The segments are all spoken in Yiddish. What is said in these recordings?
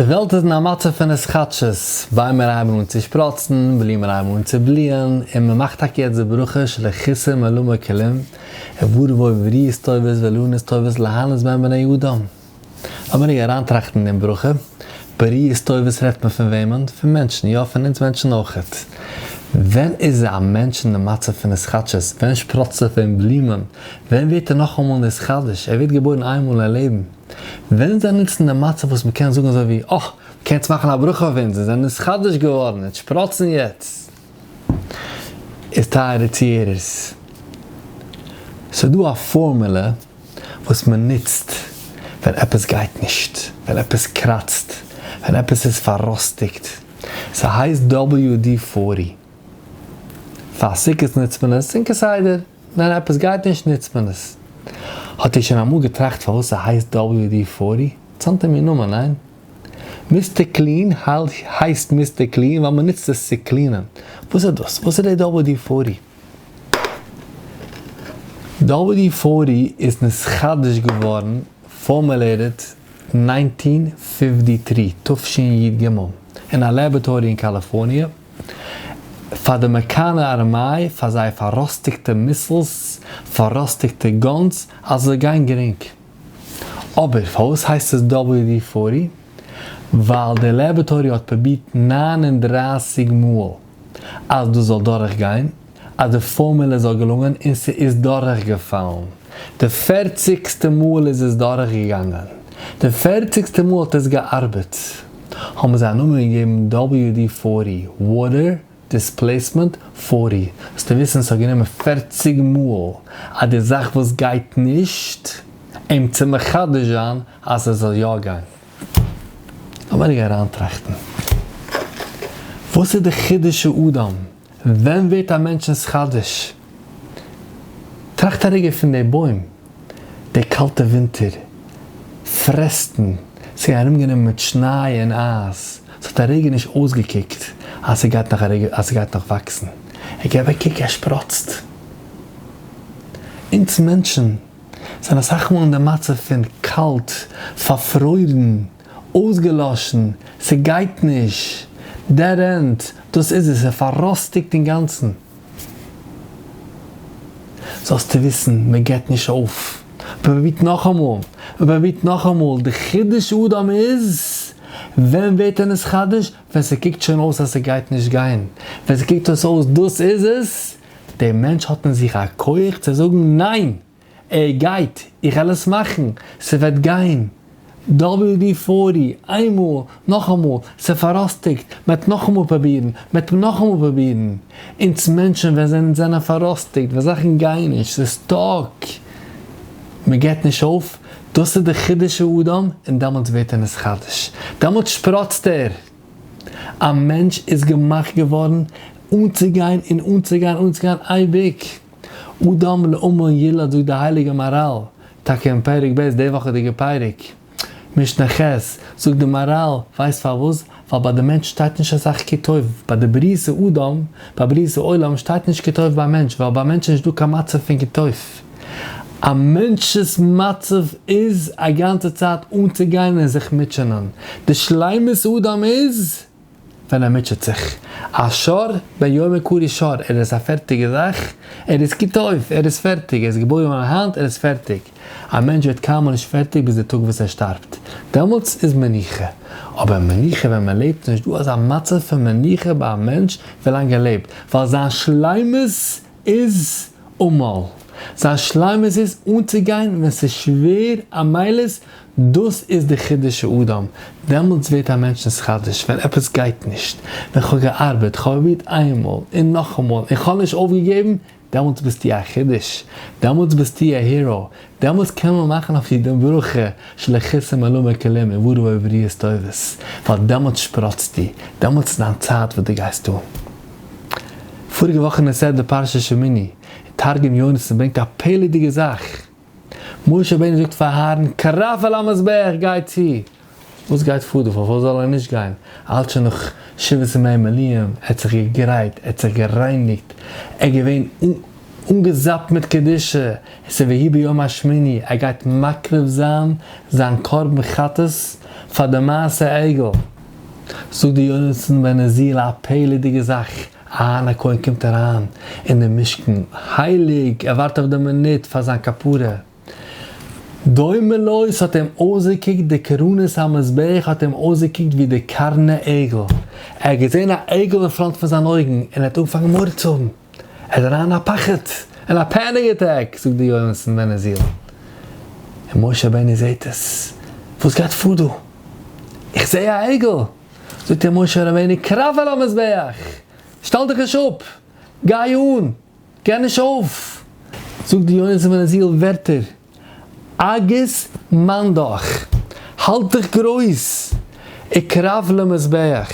די וועלט איז אין א מצב פון התחדשות, ביימער הייבן אן צו שפראצן, בלומען הייבן אן צו בליען, און מען מאכט טאקע יעצט די ברכה שלא חסר מעולמו כלום, וברא בו בריות טובות ואילנות טובות להנות בהם בני אדם. לאמיר רגע אריינטראכטן אין דעם ברכה, בריות טובות רעדט מען פון וועמען? פון מענטשן, יא פון אונז מענטשן אויכעט. ווען איז א מענטש אין די מצב פון התחדשות? ווען שפראצט ער פון בלומען? ווען ווערט ער נאכאמאל נתחדש? ער ווערט געבוירן איינמאל אין לעבן. ווען זענען אונז אין די מצב וואס מ'קען זאגן אזוי ווי, אה, מ'קען יעצט מאכן א ברכה אויף אונז, אונז זענען נתחדש געווארן, אונז שפראצן יעצט. איז טייערע צוהערערס, ס'איז דא א פארמולע וואס מ'נוצט ווען עפעס גייט נישט, ווען עפעס קראצט, ווען עפעס איז פארראסטיגט, ס'הייסט WD forty. פאר סוכות נוצט מען עס, און כסדר. ווען עפעס גייט נישט נוצט מען עס. האט איר שוין אמאל געטראכט פארוואס ס'הייסט WD forty? אינטערעסאנטע מין נאמען, ניין? Mister Clean הייסט Mister Clean ווייל מ'נוצט עס צו clean ען. וואס איז דאס? וואס איז די WD forty? WD forty איז נתחדש געווארן, formulated, 1953, תשי"ג, אין א לעבערטארי אין קאליפארניע. פאר די אמעריקאנער ארמיי פאר זייער פארראסטיגטע missiles, פארראסטיגטע guns, אז עס זאל גיין גרינג. אבער פארוואס הייסט עס WD forty? ווייל די לעבערטארי האט פרובירט 39 מאל אז דאס זאל דורכגיין, אז די פארמולע זאל געלונגען און ס'איז דורכגעפאלן. די פערציגסטע מאל איז עס דורכגעגאנגען. די פערציגסטע מאל האט עס געארבעט. האבן זיי א נאמען געגעבן WD forty, Water Displacement forty, זאלסטו וויסן ס'האט גענומען פערציג מאל אז די זאך וואס גייט נישט, אים צו מחדש זיין אז עס זאל יא גיין. לאמיר רגע אריינטראכטן, וואס איז די חידוש האדם? ווען ווערט א מענטש נתחדש? טראכט א רגע פון די בוים, די קאלטע ווינטער, פרעסטן, ס'איז ארומגענומען מיט שניי און אייז, ס'האט א רגע נישט אויסגעקוקט אז ס'גייט נאך א רגע אז ס'גייט נאך וואקסן, ער געב א קוק ער שפראצט. אונז מענטשן זענען אסאך מאל אין די מצב פון קאלט, פארפרוירן, אויסגעלאשן, ס'גייט נישט, dead end, דאס איז עס, ס'פארראסטיגט אינגאנצן. זאלסטו וויסן, מען געבט נישט אויף, מען פרובירט נאכאמאל, מען פרובירט נאכאמאל, די חידוש אדם איז, ווען ווערט ער נתחדש? ווען ס'קוקט שוין אויס אז ס'גייט נישט גיין, ווען ס'קוקט אויס אויס דאס איז עס, דער מענטש האט אין זיך א כח צו זאגן ניין! ער גייט, איך וועל עס מאכן, ס'וועט גיין. WD forty, איינמאל, נאכאמאל, ס'פארראסטיגט, מ'עט נאכאמאל פרובירן, מ'עט נאכאמאל פרובירן. אונז מענטשן ווען זענען זענען פארראסטיגט, ווען זאכן גייען נישט, ס'איז stuck, מ'געט נישט אויף, דאס איז די חידוש האדם, און דעמאלטס ווערט ער נתחדש, דעמאלטס שפראצט ער. א מענטש איז געמאכט געווארן אנצוגיין און אנצוגיין אנצוגיין אייביג. אדם לעמל יולד זאגט די הייליגע מהר"ל, טאקע אין פרק ב' די וואכעדיגע פרק, משנה ח', זאגט די מהר"ל, ווייסט פארוואס? ווייל ביי די מענטש שטייט נישט אסאך כי טוב, ביי די בריאת האדם, ביי בריאת העולם שטייט נישט כי טוב ביים מענטש, ווייל ביים מענטש איז נישט דא קיין מצב פון כי טוב. א מענטש'ס מצב איז א גאנצע צייט אנצוגיין און זיך מוטשענען. די שלימות האדם איז. ווען ער מוטשעט זיך. א שור בן יומו קרוי שור, ער איז א פערטיגע זאך, ער איז כי טוב, ער איז פערטיג, ער איז געבוירן געווארן היינט, ער איז פערטיג. א מענטש ווערט קיינמאל נישט פערטיג ביז די טאג וואס ער שטארבט. דעמאלטס איז מנוחה. אבער מנוחה ווען מען לעבט, איז נישט דא אזא מצב פון מנוחה ביי א מענטש ווילאנג ער לעבט, ווייל זיין שלימות איז עמל. זיין שלימות איז אנצוגיין ווען ס'איז שווער עמלות, דאס איז די חידוש האדם, דעמאלטס ווערט א מענטש נתחדש, ווען עפעס גייט נישט, ווען כ'האב געארבעט, כ'האב פרובירט איינמאל און נאכאמאל און כ'האב נישט אויפגעגעבן, דעמאלטס ביסטו א חידוש, דעמאלטס ביסטו א hero, דעמאלטס קען מען מאכן אויף דיר די ברכה שלא חסר מעולמו כלום וברא בו בריות טובות, ווייל דעמאלטס שפראצטו, דעמאלטס איז דיין צייט וואס דו גייסט אן. פאריגע וואך אין די סדרה פרשת שמיני, תרגום יונתן ברענגט א פלא'דיגע זאך, משה רבינו זאגט פאר אהרן קרב אל המזבח גיי צו! וואס גייט פאר דא? פארוואס זאל ער נישט גיין? ער האלט שוין נאך שבעת ימי מילואים, ער האט זיך געגרייט, ער האט זיך גערייניגט, ער איז געווען אנגעזאפט מיט קדושה, עס איז ויהי ביום השמיני, ער גייט מקריב זיין זיין קרבן חטאת. פאר די מעשה עגל. זאגט די יונתן בן עזיאל א פלא'דיגע זאך, אהרן הכהן קומט אריין אין די משכן, הייליג, ער ווארט אויף די מינוט פאר זיין כפרה. דומה לו, ס'האט אים אויסגעקוקט די קרנות המזבח האט אים אויסגעקוקט ווי די קרני עגל, ער האט געזען א עגל אין front פון זיין אויגן און ער האט אנגעפאנגען מורא צו האבן, ער איז אריין אין א פחד, אין א panic attack, זאגט די יונתן בן עזיאל, און משה רבינו זעט עס, וואס גייט פאר דא? איך זע א עגל! זאגט אים משה רבינו קרב אל המזבח! שטעל דיך נישט אפ! גיי אן! גיב נישט אויף! זאגט די יונתן בן עזיאל ווערטער, אגיס מאן דאך, האלט דיך גרויס, וקרב למזבח,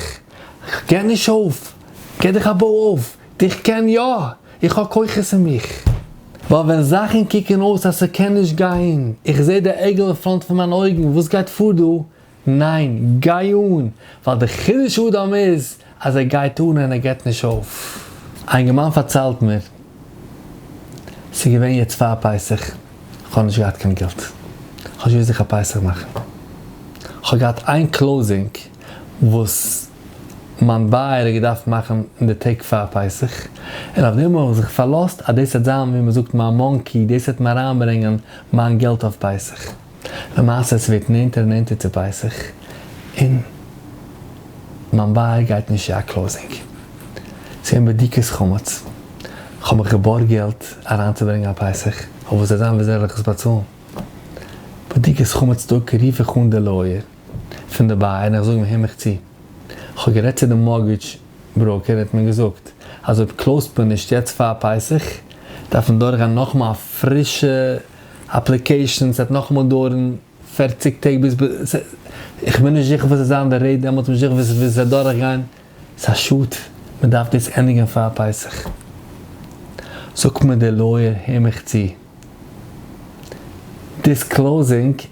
גיב נישט אויף, גיב דיך א בוי אויף, איך קען יא, איך האב כוחות אין מיך. ווייל ווען זאכן קוקן אויס אז ס'קען נישט גיין, איך זע די עגל אין front פון מיינע אויגן, וואס גייט פאר דא? ניין, גיי אן, ווייל די חידוש האדם איז אז ער גייט אן און ער געבט נישט אויף. א אינגערמאן פארציילט מיר, ס'איז געווען יעצט פאר פסח, כ'האב נישט געהאט קיין געלט, כ'האב נישט געוואוסט זיך א פסח מאכן, כ'האב געהאט איין closing וואס מיין buyer האט געדארפט מאכן אין די טעג פאר פסח, און אויף דעם האב איך זיך פארלאזט אז דאס וועט זיין ווי מ'זאגט מיין monkey, דאס וועט מיר אריינברענגען מיין געלט אויף פסח. למעשה עס ווערט נענטער און נענטער צו פסח און מיין buyer גייט נישט צו א closing. ס'איז געווען בדיקת חמץ, כ'האב מיך געבארגט געלט אריינצוברענגען א פסח, אבער וואס וועט זיין ווי זאל איך עס באצאלן? בדיקת חמץ טאג רוף איך אן די lawyer פון די buyer און איך זאג אים הער מיך צו, כ'האב גערעדט צו די mortgage broker ער האט מיר געזאגט אז אויב close ט מען נישט יעצט פאר פסח דארף מען דורכגיין נאכאמאל א פרישע application, ס'וועט נאכאמאל דויערן 40 טעג ביז איך בין נישט זיכער וואס וועט זיין די rate דעמאלטס, בין נישט זיכער ווי ס'וועט דורכגיין, ס'איז א שאד, מען דארף דאס ענדיגן פאר פסח. זאגט מיר דער lawyer הער מיך צו, this closing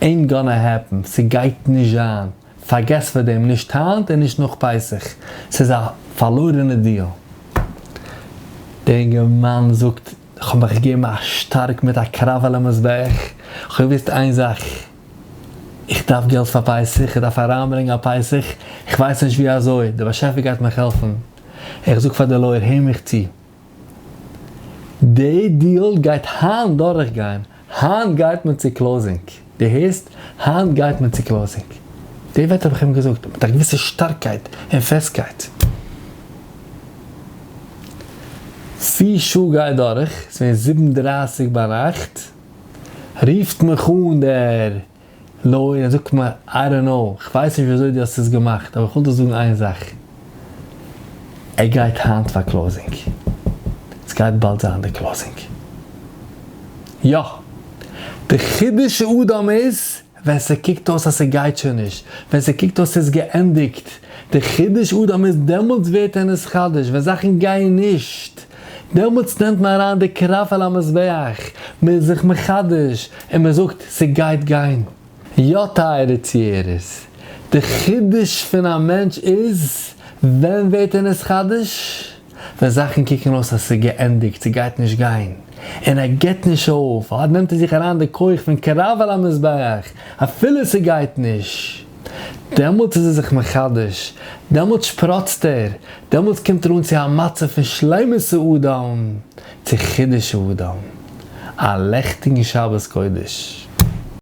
ain't gonna happen, ס'גייט נישט זיין, פארגעס פאר דעם, נישט היינט און נישט נאך פסח, ס'איז א פארלוירענע deal. דער אינגערמאן זאגט, איך האב מיך געגעבן א שטארק מיט א קרב על המזבח, איך האב געוואוסט איין זאך, איך דארף געלט פאר פסח, איך דארף אריינברענגען א פסח, איך ווייס נישט ווי אזוי, דער באשעפער גייט מיך העלפן. איך זאג פאר די lawyer, הער מיך צו, די deal גייט היינט דורכגיין, היינט גייט מען צו closing, דו הערסט? היינט גייט מען צו closing. די ווערטער האב איך אים געזאגט מיט א געוויסע שטארקייט און פעסטקייט. פיר שעה גייט דורך, עס איז געווען זיבן דרייסיג ביינאכט, רופט מיך אן דער lawyer און זאגט מיר, I don't know, איך ווייס נישט ווי אזוי דו האסט עס געמאכט, אבער איך וויל דיר זאגן איין זאך, ער גייט היינט פאר closing, עס גייט באלד זיין די closing. יא! די חידוש האדם איז ווען ס'קוקט אויס אז ס'גייט שוין נישט, ווען ס'קוקט אויס ס'איז געענדיגט, די חידוש האדם איז דעמאלטס ווערט ער נתחדש, ווען זאכן גייען נישט, דעמאלטס נעמט מען אריין די קרב על המזבח, מען איז זיך מחדש, און מען זאגט ס'גייט גיין. יא טייערע צוהערערס, די חידוש פון א מענטש איז, ווען ווערט ער נתחדש? ווען זאכן קוקן אויס אז ס'איז געענדיגט, ס'גייט נישט גיין, און ער גיבט נישט אויף, אט נעמט ער זיך אריין די כח פון קרב על המזבח, אפילו ס'גייט נישט, דעמאלטס איז ער זיך מחדש, דעמאלטס שפראצט ער, דעמאלטס קומט ער אן צו א מצב פון שלימות האדם, צו חידוש האדם. א לעכטיגן שבת קודש.